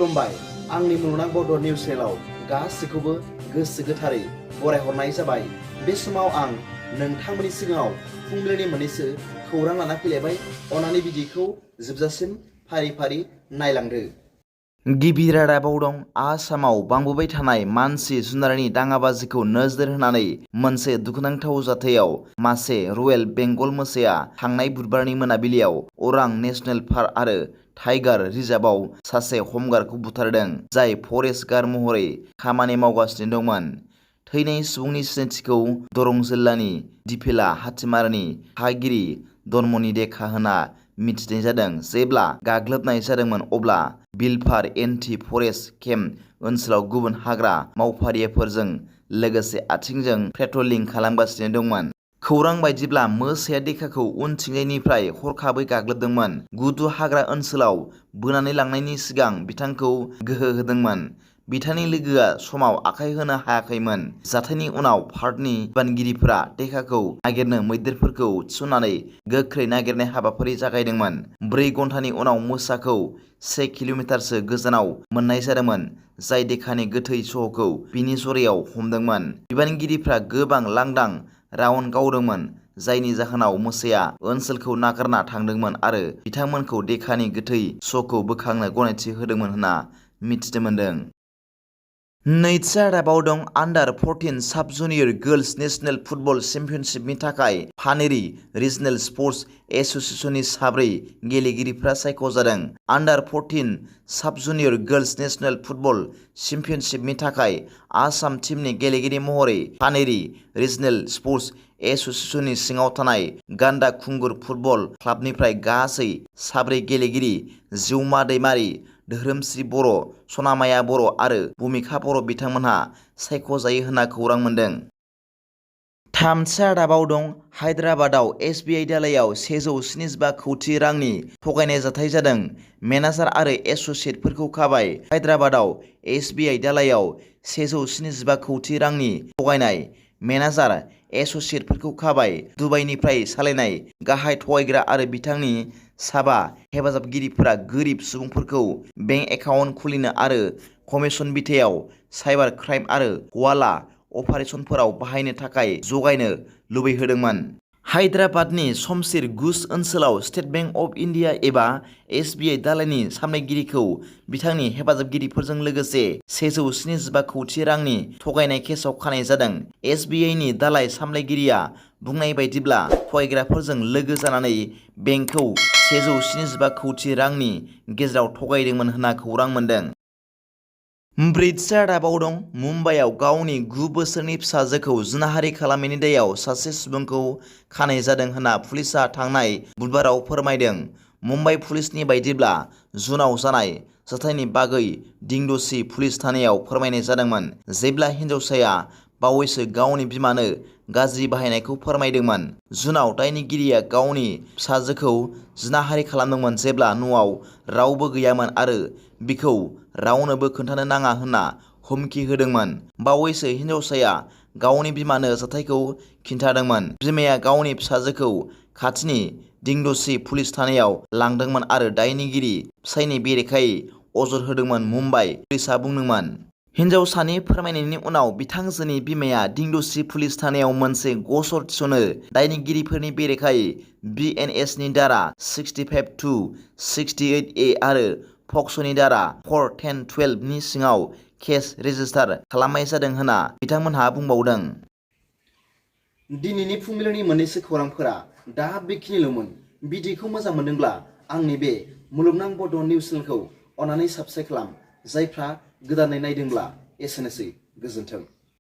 खुलुमबाय आंनि मुलुगनां बड' निउस चेनेलाव गासैखौबो गोसो गोथारै बरायहरनाय जाबाय। बे समाव आं नोंथांमोननि सिगाङाव फुंबिलिनि मोननैसो खौरां लाना फैलायबाय। अन्नानै भिडिअखौ जोबजासिम फारि फारि नायलांदो। गिबि रादाबाव दं आसामाव बांबोबाय थानाय मानसि जुनारनि दाङाबाजिखौ नोजोर होनानै मोनसे दुखुनांथाव जाथायाव मासे रयेल बेंगल मोसाया थांनाय बुधबारनि मोनाबिलियाव अरां नेशनेल पार्क आरो टाइगार रिजार्भआव सासे हमगार्डखौ बुथारदों, जाय फरेस्ट गार्ड महरै खामानि मावगासिनो दंमोन। थैनाय सुबुंनि सिनायथिखौ दरं जिल्लानि दिफेला हाथिमारानि थागिरि धर्मनि देखा होना मिथिनाय जादों। जेब्ला गाग्लोबनाय जादोंमोन अब्ला बिलफार एन्टि फरेस्ट केम्प ओनसोलाव गुबुन हाग्रा मावफारियाफोरजों लोगोसे आथिंजों पेट्रलिं खालामगासिनो दंमोन। खौरां बायदिब्ला मोसाया देखाखौ उनथिंजायनिफ्राय हरखाबै गाग्लोबदोंमोन। गुदु हाग्रा ओनसोलाव बोनानै लांनायनि सिगां बिथांखौ गोहो होदोंमोन। बिथांनि लोगोआ समाव आखाय होनो हायाखैमोन। जाथायनि उनाव पार्कनि बानगिरिफोरा देखाखौ नागिरनो मैदेरफोरखौ थिसननानै गोख्रै नागिरनाय हाबाफारि जागायदोंमोन। 4 घन्टानि उनाव मोसाखौ 1 किल'मिटारसो गोजानाव मोननाय जादोंमोन, जाय देखानि गोथै सह'खौ बिनि जरायाव हमदोंमोन। बिबानगिरिफ्रा गोबां लांदां राउन्ड गावदोंमोन, जायनि जाहोनाव मोसाया ओनसोलखौ नागारना थांदोंमोन आरो बिथांमोनखौ देखानि गोथै सह'खौ बोखांनो गनायथि होदोंमोन होनना मिथिनो मोन्दों। नैथि रादाबाव दं आन्डार-14 साब जुनियर गार्ल्स नेशनेल फुटबल चेम्पियनशिपनि थाखाय पानेरि रिजनेल स्पर्ट्स एस'सिएशननि 4 गेलेगिरिफ्रा सायख'जादों। आन्डार-14 साब जुनियर गार्ल्स नेशनेल फुटबल चेम्पियनशिपनि थाखाय आसाम टीमनि गेलेगिरि महरै पानेरि रिजनेल स्पर्ट्स एस'सिएशननि सिङाव थानाय गान्दा खुंगुर फुटबल क्लाबनिफ्राय गासै 4 गेलेगिरि जिउमा दैमारि, धोरोमस्रि बर', सनामाया बर' आरो भुमिखा बर' बिथांमोनहा सायख'जायो होनना खौरां मोन्दों। थामथि रादाबाव दं हायद्राबादाव SBI दालाइयाव 175 कौटि रांनि थगायनाय जाथाय जादों। मेनेजार आरो एस'सियेटफोरखौ खाबाय। हायद्राबादाव SBI दालाइयाव 175 कौटि रांनि थगायनाय। मेनेजार एस'सियेटफोरखौ खाबाय। दुबाइनिफ्राय सालायनाय गाहाय थगायग्रा आरो बिथांनि 5 हेफाजाबगिरिफोरा गोरिब सुबुंफोरखौ बेंक एकाउन्ट खुलिनो आरो कमिसन बिथायाव साइबार क्राइम आरो हवाला अपारेसनफोराव बाहायनो थाखाय जगायनो लुबैहोदोंमोन। हायद्राबादनि शमशेर गुज ओनसोलाव स्टेट बेंक अफ इन्डिया एबा SBI दालाइनि सामलायगिरिखौ बिथांनि हेफाजाबगिरिफोरजों लोगोसे 175 कौटि रांनि थगायनाय केसआव खानाय जादों। SBI नि दालाइ सामलायगिरिया बुंनाय बायदिब्ला थगायग्राफोरजों लोगो जानानै बेंकखौ 175 कौटि रांनि गेजेराव थगायदोंमोन होनना खौरां मोन्दों। ब्रैथि रादाबाव दं मुम्बाइआव गावनि 9 बोसोरनि फिसाजोखौ जिनाहारि खालामनायनि दायाव सासे सुबुंखौ खानाय जादों होनना पुलिसआ थांनाय बुधबाराव फोरमायदों। मुम्बाइ पुलिसनि बायदिब्ला जुनआव जानाय जाथायनि बागै दिंड'सी पुलिस थानायाव फोरमायनाय जादोंमोन, जेब्ला हिन्जावसाया बावैसो गावनि बिमानो गाज्रि बाहायनायखौ फोरमायदोंमोन। जुनआव दायनिगिरिया गावनि फिसाजोखौ जिनाहारि खालामदोंमोन जेब्ला न'आव रावबो गैयामोन आरो बिखौ रावनोबो खोन्थानो नाङा होनना हुमखि होदोंमोन। बावैसो हिन्जावसाया गावनि बिमानो जाथायखौ खिन्थादोंमोन। बिमाया गावनि फिसाजोखौ खाथिनि दिंड'सी पुलिस थानायाव लांदोंमोन आरो दायनिगिरि फिसायनि बेरेखायै अजद होदोंमोन, मुम्बाइ पुलिसआ बुंदोंमोन। हिन्जावसानि फोरमायनायनि उनाव बिथांजोनि बिमाया दिंड'सी पुलिस थानायाव मोनसे गसर थिसनो। दायनिगिरिफोरनि बेरेखायै BNS नि धारा 65(2)(68)A आरो पक्स'नि धारा 4(10)(12) नि सिङाव केस रेजिस्टार खालामनाय जादों होनना बिथांमोनहा बुंबावदों। दिनैनि फुंबिलिनि मोननैसो खौरांफोरा दा बेखिनिल'मोन। भिडिअखौ मोजां मोनदोंब्ला आंनि बे मुलुगनां बड' निउस चेनेलखौ अन्नानै साबस्क्राइब खालाम। जायफ्रा गोदानै नायदोंब्ला एसेनोसै, गोजोन्थों।